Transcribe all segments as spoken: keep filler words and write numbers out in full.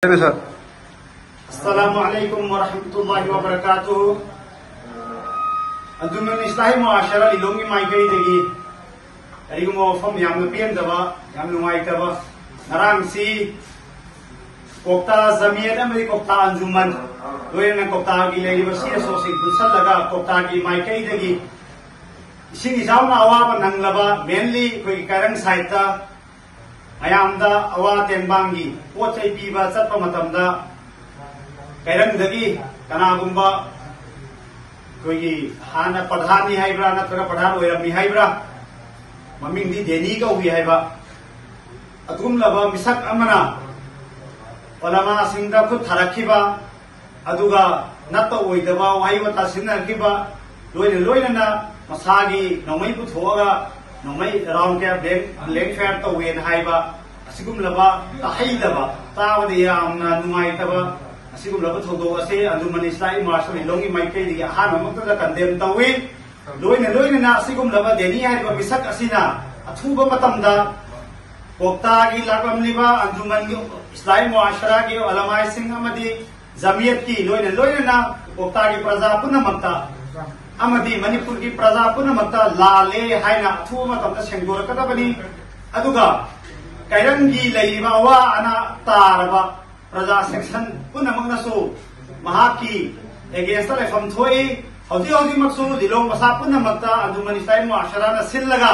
Assalamu alaikum warahmatullahi wabarakatuh. ꯑꯗꯨꯃꯅꯤ ꯏꯁꯂꯥꯍꯤ ꯃꯨꯑꯥꯁꯔꯥ ꯂꯤꯂꯣꯡꯒꯤ ꯃꯥꯏꯀꯩꯗꯒꯤ ꯀꯔꯤꯒꯨꯝꯕ ꯋꯥꯐꯝ ꯌꯥꯝꯅ ꯄꯦꯟꯗꯕ, ꯌꯥꯝ ꯅꯨꯡꯉꯥꯏꯇꯕ, ꯉꯔꯥꯡꯁꯤ ꯀꯣꯛꯇꯥ ꯖꯃꯤꯌꯠ ꯑꯃꯗꯤ ꯀꯣꯛꯇꯥ ꯑꯟꯖꯨꯃꯟ, ꯂꯣꯏꯅꯅ ꯀꯣꯛꯇꯥꯒꯤ ꯂꯩꯔꯤꯕ ꯁꯤ ꯑꯦꯁ ꯑꯣꯁꯤꯡ ꯄꯨꯟꯁꯜꯂꯒ ꯀꯣꯛꯇꯥꯒꯤ ꯃꯥꯏꯀꯩꯗꯒꯤ ꯏꯁꯤꯡ ꯏꯆꯥꯎꯅ ꯑꯋꯥꯕ ꯅꯪꯂꯕ, mainly ꯑꯩꯈꯣꯏꯒꯤ ꯀꯩꯔꯪ ꯁꯥꯏꯠꯇ ꯃꯌꯥꯝꯗ ꯑꯋꯥ ꯇꯦꯡꯕꯥꯡꯒꯤ ꯄꯣꯠ ꯆꯩ ꯄꯤꯕ ꯆꯠꯄ ꯃꯇꯝꯗ ꯀꯩꯔꯪꯗꯒꯤ ꯀꯅꯥꯒꯨꯝꯕ ꯑꯩꯈꯣꯏꯒꯤ ꯍꯥꯟꯅ ꯄ꯭ꯔꯙꯥꯟꯅꯤ ꯍꯥꯏꯕ꯭ꯔꯥ ꯅꯠꯇ꯭ꯔꯒ ꯄ꯭ꯔꯙꯥꯟ ꯑꯣꯏꯔꯝꯃꯤ ꯍꯥꯏꯕ꯭ꯔꯥ, ꯃꯃꯤꯡꯗꯤ ꯗꯦꯅꯤ ꯀꯧꯏ ꯍꯥꯏꯕ ꯑꯗꯨꯒꯨꯝꯂꯕ ꯃꯤꯁꯛ ꯑꯃꯅ ꯑꯣꯂꯃꯥꯁꯤꯡꯗ ꯈꯨꯠ ꯊꯥꯔꯛꯈꯤꯕ, ꯑꯗꯨꯒ ꯅꯠꯇ ꯑꯣꯏꯗꯕ ꯋꯥꯍꯩ ꯋꯥꯇꯥ ꯁꯤꯖꯤꯟꯅꯔꯛꯈꯤꯕ, ꯂꯣꯏꯅ ꯂꯣꯏꯅꯅ ꯃꯁꯥꯒꯤ ꯅꯣꯡꯃꯩ ꯄꯨꯊꯣꯛꯑꯒ ꯅꯣꯡꯃꯩ ꯔꯥꯎꯟ ꯀꯌꯥ ꯕ꯭ꯂꯦꯡ ꯕ꯭ꯂꯦꯡ ꯐꯥꯌꯔ ꯇꯧꯋꯦꯅ ꯍꯥꯏꯕ, ꯑꯁꯤꯒꯨꯝꯂꯕ ꯇꯥꯍꯩꯗꯕ, ꯇꯥꯕꯗ ꯌꯥꯝꯅ ꯅꯨꯡꯉꯥꯏꯇꯕ ꯑꯁꯤꯒꯨꯝꯂꯕ ꯊꯧꯗꯣꯛ ꯑꯁꯤ ꯑꯟꯖꯨꯃꯟ ꯏꯁꯂꯥꯍꯤ ꯃꯨꯑꯥꯁꯔꯥ ꯂꯤꯂꯣꯡꯒꯤ ꯃꯥꯏꯀꯩꯗꯒꯤ ꯑꯍꯥꯟꯕꯃꯛꯇꯗ ꯀꯟꯗꯦꯝ ꯇꯧꯏ꯫ ꯂꯣꯏꯅ ꯂꯣꯏꯅꯅ ꯑꯁꯤꯒꯨꯝꯂꯕ ꯗꯦꯅꯤ ꯍꯥꯏꯔꯤꯕ ꯃꯤꯁꯛ ꯑꯁꯤꯅ ꯑꯊꯨꯕ ꯃꯇꯝꯗ ꯀꯣꯛꯇꯥꯒꯤ ꯂꯥꯛꯂꯝꯂꯤꯕ ꯑꯟꯖꯨꯃꯟꯒꯤ ꯏꯁꯂꯥꯍꯤ ꯃꯨꯑꯥꯁꯔꯥꯒꯤ ꯎꯂꯃꯥꯏꯁꯤꯡ ꯑꯃꯗꯤ ꯖꯃꯤꯌꯠꯀꯤ ꯂꯣꯏꯅ ꯂꯣꯏꯅꯅ ꯀꯣꯛꯇꯥꯒꯤ ꯄ꯭ꯔꯖꯥ ꯄꯨꯝꯅꯃꯛꯇ ꯑꯃꯗꯤ ꯃꯅꯤꯄꯨꯔꯒꯤ ꯄ꯭ꯔꯖꯥ ꯄꯨꯝꯅꯃꯛꯇ ꯂꯥꯜꯂꯦ ꯍꯥꯏꯅ ꯑꯊꯨꯕ ꯃꯇꯝꯗ ꯁꯦꯡꯗꯣꯔꯛꯀꯗꯕꯅꯤ꯫ ꯑꯗꯨꯒ ꯀꯩꯔꯪꯒꯤ ꯂꯩꯔꯤꯕ ꯑꯋꯥ ꯑꯅꯥ ꯇꯥꯔꯕ ꯄ꯭ꯔꯖꯥ ꯁꯦꯛꯁꯟ ꯄꯨꯝꯅꯃꯛꯅꯁꯨ ꯃꯍꯥꯛꯀꯤ ꯑꯦꯒꯦꯟꯁꯇ ꯂꯩꯐꯝ ꯊꯣꯛꯏ꯫ ꯍꯧꯖꯤꯛ ꯍꯧꯖꯤꯛꯃꯛꯁꯨ ꯂꯤꯂꯣꯡ ꯃꯆꯥ ꯄꯨꯝꯅꯃꯛꯇ ꯑꯟꯖꯨꯃꯟ ꯏꯁꯂꯥꯍꯤ ꯃꯨꯑꯥꯁꯔꯥꯅ ꯁꯤꯜꯂꯒ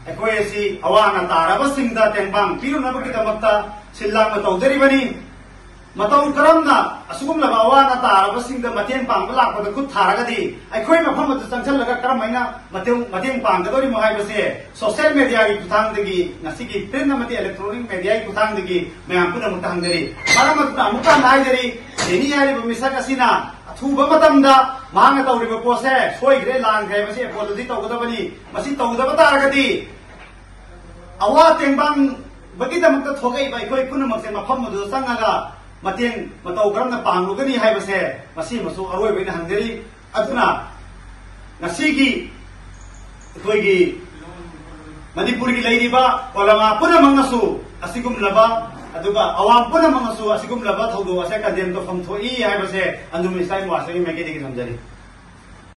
ꯑꯩꯈꯣꯏ ꯑꯁꯤ ꯑꯋꯥ ꯑꯅꯥ ꯇꯥꯔꯕꯁꯤꯡꯗ ꯇꯦꯡꯕꯥꯡ ꯄꯤꯔꯨꯅꯕꯒꯤꯗꯃꯛꯇ ꯁꯤꯜ ꯂꯥꯡꯕ ꯇꯧꯖꯔꯤꯕꯅꯤ꯫ ꯃꯇꯧ ꯀꯔꯝꯅ ꯑꯁꯤꯒꯨꯝꯂꯕ ꯑꯋꯥ ꯑꯅꯥ ꯇꯥꯔꯕꯁꯤꯡꯗ ꯃꯇꯦꯡ ꯄꯥꯡꯕ ꯂꯥꯛꯄꯗ ꯈꯨꯠ ꯊꯥꯔꯒꯗꯤ ꯑꯩꯈꯣꯏ ꯃꯐꯝ ꯑꯗꯨ ꯆꯪꯁꯤꯜꯂꯒ ꯀꯔꯝ ꯍꯥꯏꯅ ꯃꯇꯦꯡ ꯃꯇꯦꯡ ꯄꯥꯡꯒꯗꯧꯔꯤꯃꯣ ꯍꯥꯏꯕꯁꯦ ꯁꯣꯁꯤꯌꯦꯜ ꯃꯦꯗꯤꯌꯥꯒꯤ ꯈꯨꯠꯊꯥꯡꯗꯒꯤ, ꯉꯁꯤꯒꯤ ꯄ꯭ꯔꯤꯟ ꯑꯃꯗꯤ ꯏꯂꯦꯛꯇ꯭ꯔꯣꯅꯤꯛ ꯃꯦꯗꯤꯌꯥꯒꯤ ꯈꯨꯠꯊꯥꯡꯗꯒꯤ ꯃꯌꯥꯝ ꯄꯨꯝꯅꯃꯛꯇ ꯍꯪꯖꯔꯤ꯫ ꯃꯔꯝ ꯑꯗꯨꯅ ꯑꯃꯨꯛꯀ ꯍꯟꯅ ꯍꯥꯏꯖꯔꯤ, ꯗꯦꯅꯤ ꯍꯥꯏꯔꯤꯕ ꯃꯤꯁꯛ ꯑꯁꯤꯅ ꯑꯊꯨꯕ ꯃꯇꯝꯗ ꯃꯍꯥꯛꯅ ꯇꯧꯔꯤꯕ ꯄꯣꯠꯁꯦ ꯁꯣꯏꯈ꯭ꯔꯦ, ꯂꯥꯟꯈ꯭ꯔꯦ, ꯃꯁꯤ ꯑꯦꯄꯣꯂꯣꯖꯤ ꯇꯧꯒꯗꯕꯅꯤ꯫ ꯃꯁꯤ ꯇꯧꯗꯕ ꯇꯥꯔꯒꯗꯤ ꯑꯋꯥ ꯇꯦꯡꯕꯥꯡꯕꯒꯤꯗꯃꯛꯇ ꯊꯣꯛꯂꯛꯏꯕ ꯑꯩꯈꯣꯏ ꯄꯨꯝꯅꯃꯛꯁꯦ ꯃꯐꯝ ꯑꯗꯨꯗ ꯆꯪꯉꯒ ꯃꯇꯦꯡ ꯃꯇꯧ ꯀꯔꯝꯅ ꯄꯥꯡꯂꯨꯒꯅꯤ ꯍꯥꯏꯕꯁꯦ ꯃꯁꯤꯃꯁꯨ ꯑꯔꯣꯏꯕ ꯑꯣꯏꯅ ꯍꯪꯖꯔꯤ꯫ ꯑꯗꯨꯅ ꯉꯁꯤꯒꯤ ꯑꯩꯈꯣꯏꯒꯤ ꯃꯅꯤꯄꯨꯔꯒꯤ ꯂꯩꯔꯤꯕ ꯑꯣꯂꯃꯥ ꯄꯨꯝꯅꯃꯛꯅꯁꯨ ꯑꯁꯤꯒꯨꯝꯂꯕ ꯑꯗꯨꯒ ꯑꯋꯥꯡ ꯄꯨꯝꯅꯃꯛꯅꯁꯨ ꯑꯁꯤꯒꯨꯝꯂꯕ ꯊꯧꯗꯣꯛ ꯑꯁꯦ ꯀꯟꯗꯦꯝ ꯇꯧꯐꯝ ꯊꯣꯛꯏ ꯍꯥꯏꯕꯁꯦ ꯑꯟꯗ꯭ꯔꯨꯝ ꯏꯁꯂꯥꯃꯤꯛ ꯃꯣꯔꯆꯥꯒꯤ ꯃꯥꯏꯀꯩꯗꯒꯤ ꯊꯝꯖꯔꯤ꯫